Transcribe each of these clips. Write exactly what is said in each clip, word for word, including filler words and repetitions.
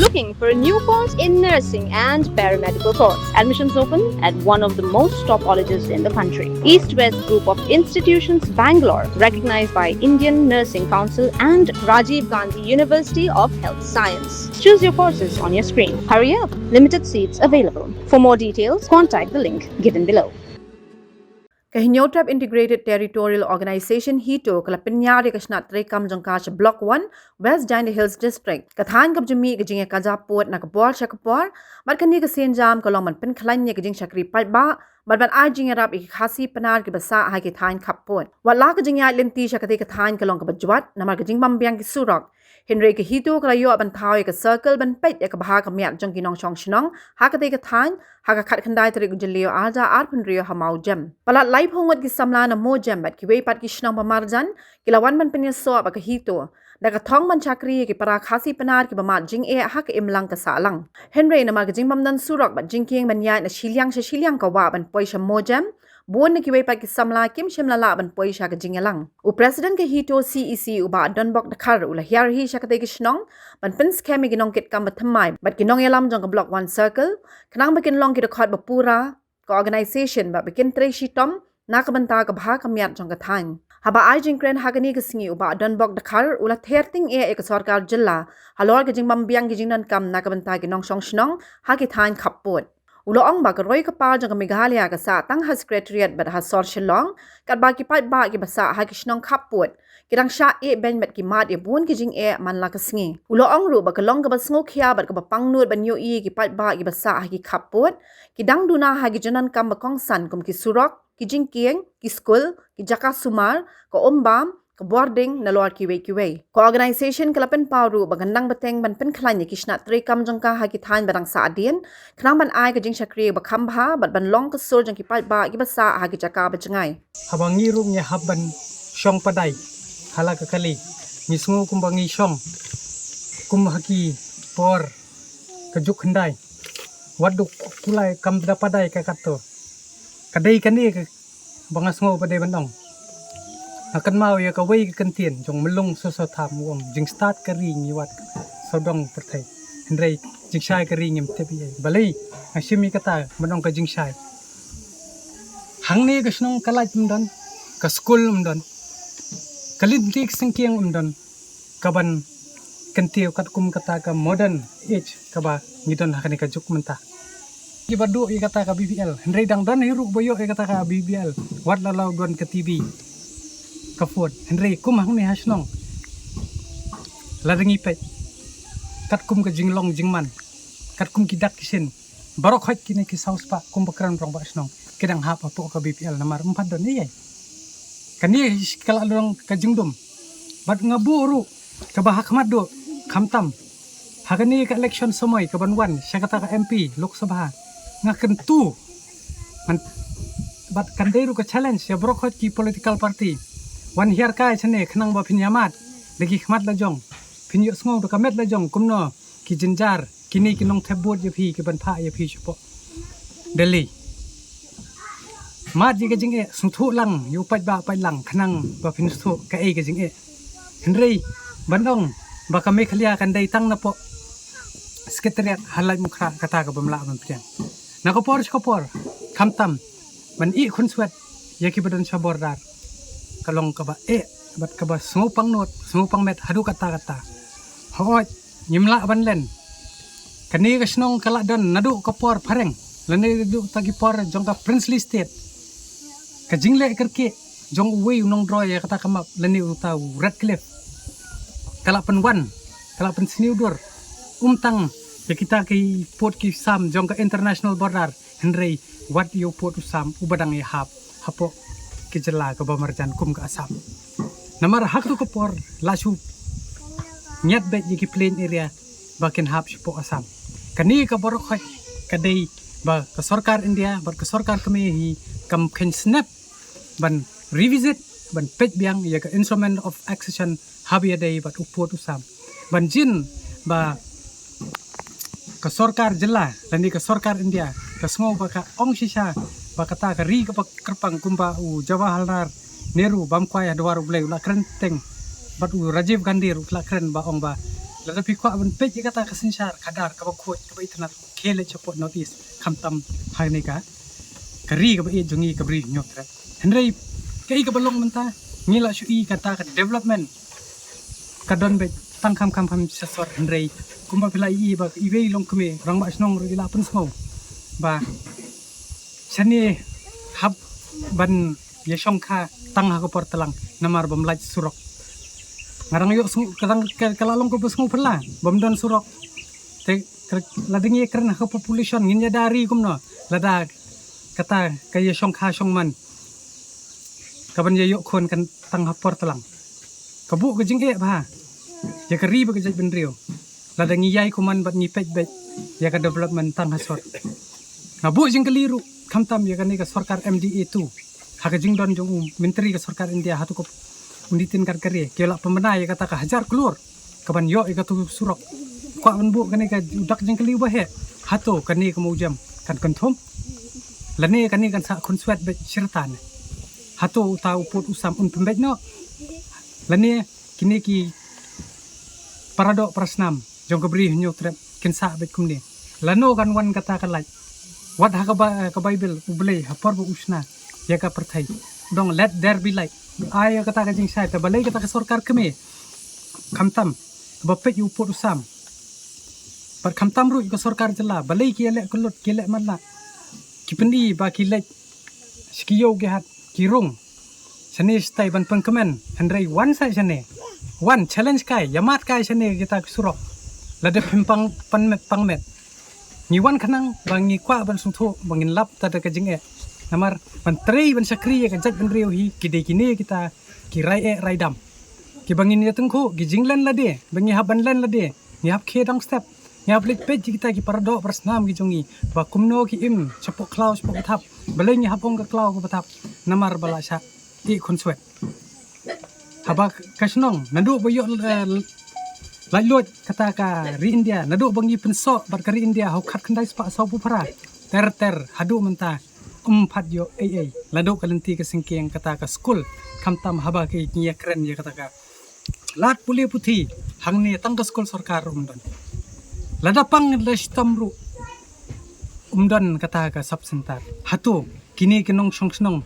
Looking for a new course in nursing and paramedical course? Admissions open at one of the most top colleges in the country. East West Group of Institutions, Bangalore, recognized by Indian Nursing Council and Rajiv Gandhi University of Health Science. Choose your courses on your screen. Hurry up, limited seats available. For more details, contact the link given below. Ka Hynñiewtrep Integrated Territorial Organization, HITO, ka la pynïar ïa ka shnat treikam jong ka sha Block one, West Jaintia Hills District. Ka thaiñ kaba ju mih ka jingïakajia pud na ka por sha ka por, bad kane ka sienjam ka long ban pynkhlaiñ ïa ka jingshakri paidbah bad ban ai jingïarap ïa ki Khasi Pnar kiba sah ha ki thaiñ khappud. Wat la ka jingïaid lynti sha katei ka thaiñ ka long kaba jwat namar ka jingbym biang ki surok, hynrei ka HITO ka la ïoh ban thaw ïa ka circle ban peit ïa ka bha ka miat jong ki nongshong shnong ha katei ka thaiñ ha ka khatkhyndai tarik u Jylliew arhajar arphew hynriew ha Mawjem. Palat laiphew ngut ki samla na Mawjem bad kiwei pat ki shnong ba marjan ki la wan ban pynïasoh bad ka HITO da ka thong ban shakri ïa ki para Khasi Pnar kiba mad jingeh ha ka imlang ka sahlang. Hynrei namar ka jingbym don surok bad jingkieng ban ïaid na shiliang sha shiliang ka wah ban poi sha Mawjem, bun na kiwei pat ki samla kim shym la lah ban poi sha ka jingïalang. U President ka HITO CEC u Bah Donbok Dkhar u la hiar hi sha katei ka shnong ban pynskhem ïa ki nongkitkam ba thymmai bad ki nongïalam jong ka Block one Circle khnang ba kin long ki dkhot ba pura, ka organization bad ba kin trei shitom na ka bynta ka bha ka miat jong ka thaiñ. Haba ai jingkren ha kane ka sngi u Bah Donbok Dkhar u la ther tyngeh ïa ka sorkar jylla halor ka jingbym biang ki jingdonkam na ka bynta ki nongshong shnong ha ki thaiñ khappud. U la ong ba ka roi ka par jong ka Meghalaya ka sah tang ha Secretariat bad ha sor Shillong, katba ki paidbah kiba sah ha ki shnong khappud ki dang shah ïeh beiñ bad ki mad ïa bun ki jingeh man la ka sngi. U la ong ruh ba ka long kaba sngewkhia bad kaba pangnud ban ïohi ïa ki paidbah kiba sah ha ki khappud ki dang duna ha ki jingdonkam ba kongsan kum ki surok, ki jingkieng, ki skul, ki jaka sumar, ka umbam, ka bording, nalor kiwei kiwei. Ka organization ka la pynpaw ruh ba kan nang bteng ban pynkhlaiñ ïa ki shnat treikam jong ka ha ki thaiñ ba dang sah hadien khnang ban ai ka jingshakri ba kham bha bad ban long ka sur jong ki paidbah kiba sah ha ki jaka ba jngai. Haba ngi ruh ngi hap ban shong padai ha la ka kali, ngi sngew kumba ngi shong kum ha ki por ka juk khyndai. Wat duk kulai kam da padai ka katto. Ka dei kane ka ba nga sngew ba dei ban ong. Nga kynmaw ïa kawei ka kyntien jong Myllung Soso Tham u ong, jingstad ka ri ngi wad sawdong pyrthei, hynrei jingshai ka ri ngim tip ei ei. Balei nga shim ïa kata ban ong ka jingshai? Hangne ka shnong ka lait ym don, ka skul ym don, ka lynti ka syngkieng ym don, kaban kyntiew katkum kata ka modern age kaba ngi don ha kane ka juk mynta. Kiba duh ïa kata ka B P L, hynrei dang don hi ruh ba ïoh ïa kata ka B P L, wat la la u don ka T V, ka phone, hynrei kum hangne ha shnong, lada ngi peit katkum ka jinglong jingman, katkum ki dak ki shin, baroh khoit kine ki saw spah kum ba kren rangbah shnong ki dang hap hapoh ka B P L namar ym pat don ei ei. Kane ka la long ka jingdum. Bad nga buh ruh kaba ha khmat duh, khamtam ha kane ka election samoi kaban wan sha kata ka M P Lok Sabha, nga kyntu ngan, bad kan dei ruh ka challenge ïa baroh khoit ki political party, wan hiar kai shane khnang ba phin ïamad da ki khmat la jong, phin ïohsngew da ka met la jong kumno ki jynjar kine ki nongthep vote ïa phi kiban phah ïa phi shapoh Delhi. Mad ïa ka jingeh, sngewthuh lang ïa u paidbah paidlang khnang ba phin sngewthuh kaei ka jingeh. Hynrei ban ong ba ka Meghalaya kan dei tang napoh Secretariat ha Laitumkhrah, kata ka bym lah ban pdiang. Na ka por sha ka por, khamtam ban ïeh khunswet ïa kiba don sha border, ka long kaba eh bad kaba sngewpang nud sngewpang met haduh katta katta. Hooid, ngim lah ban len. Kane ka shnong ka la don naduh ka por phareng lane naduh ta ki por jong ka princely state. Ka jingleh kyrkieh jong uwei u nongdroi ïa kata ka map lane uta u Redcliffe ka la pynwan, ka la pynsniew dur, um tang ïa kita ki pud ki sam jong ka international border, hynrei wat ïa u pud u sam uba dang ïahap hapoh ki jylla kaba marjan kum ka Assam. Namar ha kato ka por la shu ngiat beit ïa ki plain area ba kin hap shapoh Assam. Kane ka baroh khoit ka dei ba ka sorkar India bad ka sorkar Khmer hi kam kheiñ snep ban revisit, ban peit biang ïa ka Instrument of Accession haba ïadei bad u pud u sam, ban jin ba ka sorkar jylla lane ka sorkar India ka sngew ba ka ong shisha ba kata ka ri kaba kyrpang, kumba u Jawaharlal Nehru bam kwai ha dwar U Blei u la kren teng, bad u Rajiv Gandhi ruh u la kren ba ong ba Lada phi kwah ban peit ïa kata ka synshar khadar kaba khuid kaba itynnad, khie leit shapoh North East, khamtam hangne ka ka ri kaba ïeit jong ngi ka Bri Hynñiewtrep. Hynrei kaei kaba long mynta, ngi la shu i kata ka development ka don beit tang kham kham kham sha sor, hynrei kumba phi la i ba iwei i longkmie rangbah shnong ruh i la pynsngew ba shane hap ban ïashongkha tang ha ka por tlang namar bym lait surok. Nga dang ïohsngew ka dang ka, ka la long kaba sngewphylla bym don surok. Te ka, lada ngi kren ha ka population ngin ïada ri kumno lada kata ka ïashongkha shongman kaban ïaïoh khun kan tang ha por tlang. Ka buh ka jingeh bha ïa ka ri bad ka jaitbynriew lada ngi ïai kumne bad ngi peit beit ïa ka development tang ha sor. Nga buh jingkylli ruh khamtam ïa kane ka sorkar M D A two ha ka jingdon jong u myntri ka sorkar India, hato ka u Nitin Gadkari ki la pynbna ïa kata ka hajar klur kaban ïoh ïa katu surok. Kwah ban buh kane ka dak jingkylli ba heh, hato kane ka mawjam kan kynthum lane kane kan sah khunswet beit shirta ne? Hato uta u pud u sam un pynbeit noh lane kine ki paradoh parasnam jong ka Bri Hynñiewtrep kin sah beit kumne? Lano kan wan kata ka lait? Wat ha ka ba, ka Baibl U Blei ha por ba u shna ïa ka pyrthei u ong let there be light. Ai ïa kata ka jingshai, te balei kata ka sorkar kmie khamtam ba peit u pud u sam bad khamtam ruh ka sorkar jylla, balei ki ïaleh kyllut, ki leh matlah, ki pyni ba ki leit sha ki ïew ki hat ki rung shane shatai ban pynkmen, hynrei wan sa shane, wan challenge kai, ïa mad kai shane kita ki surok. Lada phim pang pang met pang met, ngi wan khnang ba ngi kwah ban sngewthuh ba ngin lap ta da ka jingeh. Namar ban trei ban shakri ïa ka jaitbynriew hi ki dei kine kita ki rai eh rai dam kiba ngin ïa tyngkhuh, ki jinglen lade ba ngi hap ban len lade, ngi hap khie dang step, ngi hap leit peit ïa kita ki paradoh parasnam ki jong ngi ba kumno ki im shapoh khlaw shapoh pathap. Balei ngi hap ong ka khlaw ka pathap? Namar ba la shah ïeh khunswet. Haba ka shnong naduh ba ïoh, eh, laitluid kata ka ri India, naduh ba ngi pynsoh bad ka ri India ha u khatkhyndai spah sawphew phra, ter ter haduh mynta ym pat ïoh ei ei. Naduh ka lynti ka syngkien kata ka skul, khamtam haba ki ngi ïa kren ïa kata ka lad pule puthi hangne tang ka skul sorkar ruh ym don. Lada pang da shitom ruh ym don kata ka sub center. Hato kine ki nongshong shnong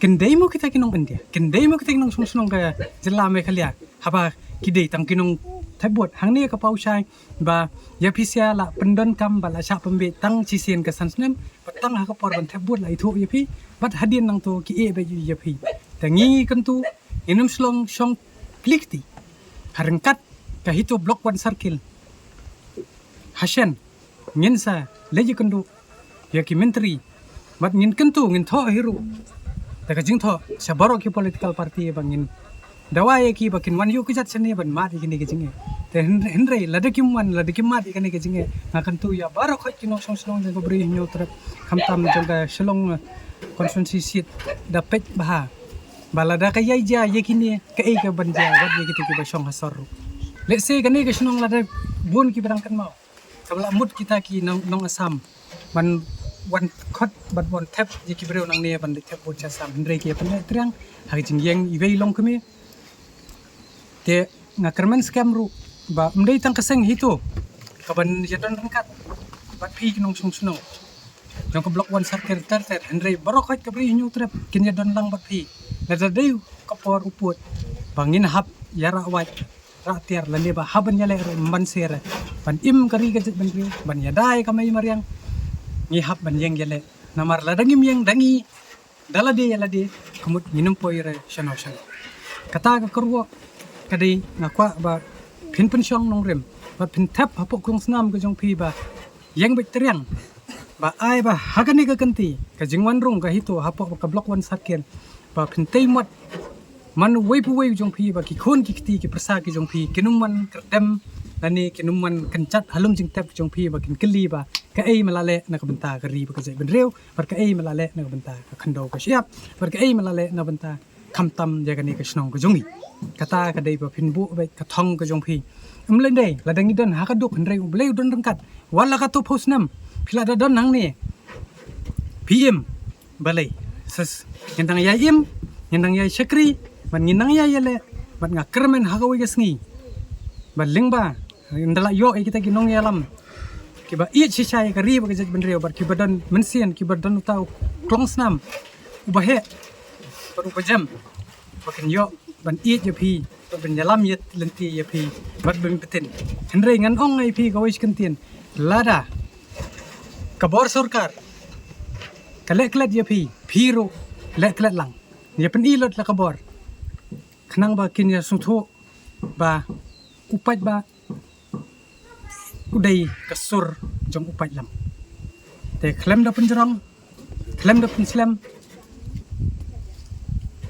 kin dei mo kita ki nong India, kin dei mo kita ki nongshong shnong ka jylla Meghalaya? Haba ki dei tang ki nongthep vote. Hangne ka paw shai ba ïa phi sia la pyndonkam ba la shah pynbeit tang shisien ka san snem bad tang ha ka por ban thep vote la ithuh ïa phi bad hadien nangto ki ïeh beit ïa phi. Te ngi kyntu ngin ym shlong shong kli kti ha ryngkat ka Hito Block One Circle. Ha shen ngin sa leit ïakynduh ïa ki myntri bad ngin kyntu, ngin thoh hi ruh da ka jingthoh sha baroh ki political party ba ngin dawa ïa ki ba kin wan ïuh kjat shane ban mad ïa kine ki jingeh. Te hynrei, hynrei lada kim wan, lada kim mad ïa kine ki jingeh, nga kyntu ïa baroh khoit ki nongshong shnong jong ka Bri Hynñiewtrep, khamtam jong ka Shillong, eh, constituency seat, da peit bha ba lada ka ïai jia ïa kine, kaei ka ban jia wat ïa kita kiba shong ha sor ruh. Let's say kane ka shnong lada bun kiba dang kynmaw, kaba la mut kita ki nong, nong Assam ban wan khot, ban wan thep ïa ki briew nangne ban leit thep vote sha Assam, hynrei ki ïa pynleh triang ha ka jingïeng iwei i longkmie. Te nga kyrmen skhem ruh ba ym dei tang ka seng Hito kaban ïadon ryngkat bad phi ki nongshong shnong jong ka Block One Circle ter ter, hynrei baroh khoit ka Bri Hynñiewtrep kin ïadon lang bad phi. Lada dei ka por u pud ba ngin hap ïa rah wait rah tiar lane ba hap ban ïaleh ruh ym ban sher, ban im ka ri ka jaitbynriew, ban ïada ïa ka mei mariang, ngi hap ban ïeng ïaleh. Namar lada ngim ïeng da ngi da lade ïa lade, ka mut ngin ym poi re shano shano. Kata ka kyrwoh ka dei nga kwah ba phin pynshong nongrim bad phin thep hapoh khongsnam ka jong phi ba ïeng beit triang ba ai ba ha kane ka kynti ka jingwan rung ka Hito hapoh ka Block One Circle ba phin tei mot man uwei pa uwei u jong phi ba ki khun ki kti ki pyrsa ki jong phi kin ym wan kyrdem lane kin ym wan kynjat ha lum jingtep ki jong phi ba kin kylli ba kaei ma la leh na ka bynta ka ri bad ka jaitbynriew, bad kaei ma la leh na ka bynta ka khyndew ka shyiap, bad kaei ma la leh na ka bynta khamtam ïa kane ka shnong ka jong ngi. Kata ka dei ba phin buh beit ka thong ka jong phi. Ym lei dei lada ngi don ha ka duk, hynrei U Blei u don ryngkat. Wat la katto phew snem phi la da don hangne, phi im balei? Sas, ngin dang ïai im, ngin dang ïai shakri, bad ngin dang ïai ïaleh. Bad nga kyrmen ha kawei ka sngi ba lyngba Ynda la ïoh ïa kita ki nongïalam kiba ïeit shisha ïa ka ri bad ka jaitbynriew bad kiba don mynsiem, kiba don uta u klongsnam uba heh bad uba jem, ba kin ïoh ban ïeit ïa phi bad ban ïalam ïa lynti ïa phi bad ban btin. Hynrei ngan ong ïa phi kawei shi kyntien, lada ka bor sorkar ka leh klet ïa phi, phi ruh leh klet lang. Ïa pyni lut la ka bor khnang ba kin ïa sngewthuh ba u paidbah u dei ka sur jong u paidlang. Te khlem da pynjrong, khlem da pynslem,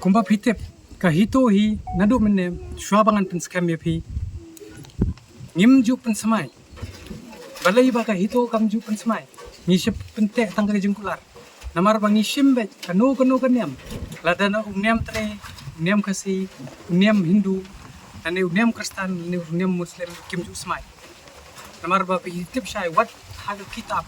kumba phi tip, ka HITO hi naduh mynne shuwa ba ngan pynskhem ïa phi, ngim ju pynsmai. Balei ba ka HITO kam ju pynsmai? Ngi shu pynteh tang ka jingkular. Namar ba ngi shim beit kano kano ka niam, lada na u niam Tre, u niam Khasi, u niam Hindu, lane u niam Khristan, lane u niam Muslim, kim ju smai. Namar ba phi tip shai wat ha ka kitab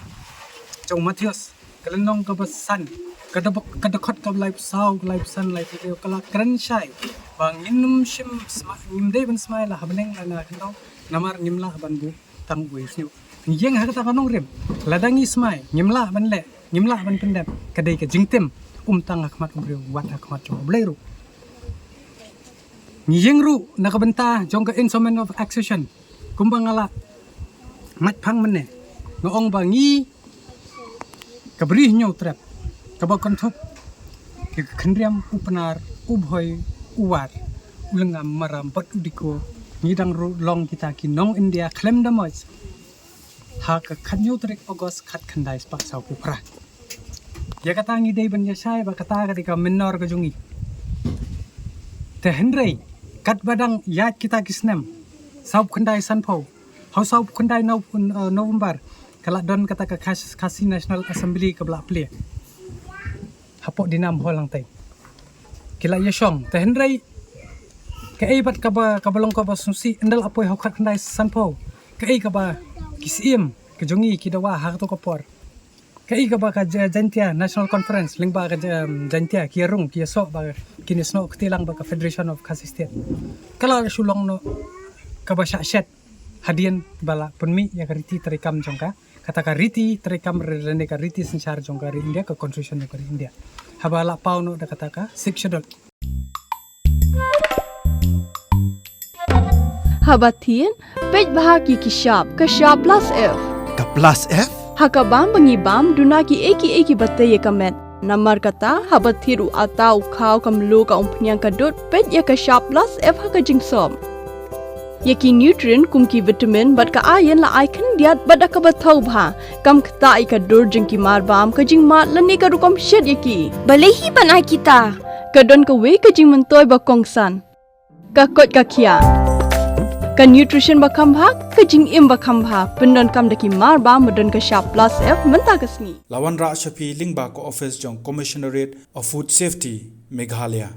jong u Mathaios, ka lynnong kaba san, ka dkhot, ka dkhot kaba laiphew saw, laiphew san, laiphew hynriew, ka la kren shai ba ngin ym shym smai, ngim dei ban smai la ha bneng la na khyndew, namar ngim lah ban buh tang uwei u shñiuh. Ngi ïeng ha kata ka nongrim, lada ngi smai, ngim lah ban leh, ngim lah ban pyndep, ka dei ka jingtim, ym tang ha khmat u briew, wat ha khmat jong U Blei ruh. Ngi ïeng ruh na ka bynta jong ka instrument of accession, kumba nga la mait phang mynne, nga ong ba ngi ka Bri Hynñiewtrep kaba kynthup ïa ka Khynriam, u Pnar, u Bhoi, u War, u Lyngngam, Maram bad u Diku, ngi dang ruh long kita ki nong India khlem da moj ha ka khathynñiew tarik August khatkhyndai spah sawphew phra. Ïa kata ngi dei ban ïa shai ba kata ka dei ka mynnor ka jong ngi. Te hynrei katba dang ïaid kita ki snem, sawphew khyndai sanphew, ha u sawphew khyndai Nov-, eh, November, ka la don kata ka Khas-, Khasi National Assembly kaba la plie hapoh Dinam Hall hangtei. Ki la ïa shong. Te hynrei kaei pat kaba, kaba long kaba sngewsih, ynda la poi ha u khatkhyndai sanphew, kaei kaba ki Syiem ka jong ngi ki dawa ha kato ka por? Kaei kaba ka Ja-, Jaintia National Conference lyngba ka Ja-, Jaintia ki ïa rung, ki ïa soh ba kin ïa snoh kti lang bad ka Federation of Khasi State? Ka la shu long noh kaba shah shet hadien ba la pynmih ïa ka riti treikam jong ka, kata ka riti treikam re-, lane ka riti synshar jong ka ri India, ka constitution jong ka ri India, haba la paw noh da kata ka Sixth Schedule. Haba thied, peit bha ki ki shap, ka shap plus F. Ka plus F? Ha ka bam ba ngi bam, duna kiei kiei kiba tei ïa ka met. Namar kata, haba thied u atta, u khaw, ka mluh, ka umphniang, ka dud, peit ïa ka shap plus F ha ka jingsop. Ïa ki nutrient kum ki vitamin bad ka iron la ai khyndiat bad da kaba thaw bha. Kam ktah ïa ka dur jong ki marbam, ka jingmad lane ka rukom shet ïa ki. Balei hi ban ai kita? Ka don kawei ka jingmyntoi ba kongsan. Ka koit ka khiah. Ka nutrition ba kham bha, ka jingim ba kham bha. Pyndonkam da ki marbam ba don ka shap plus F mynta ka sngi. La wanrah sha phi lyngba ka office jong Commissionerate of Food Safety, Meghalaya.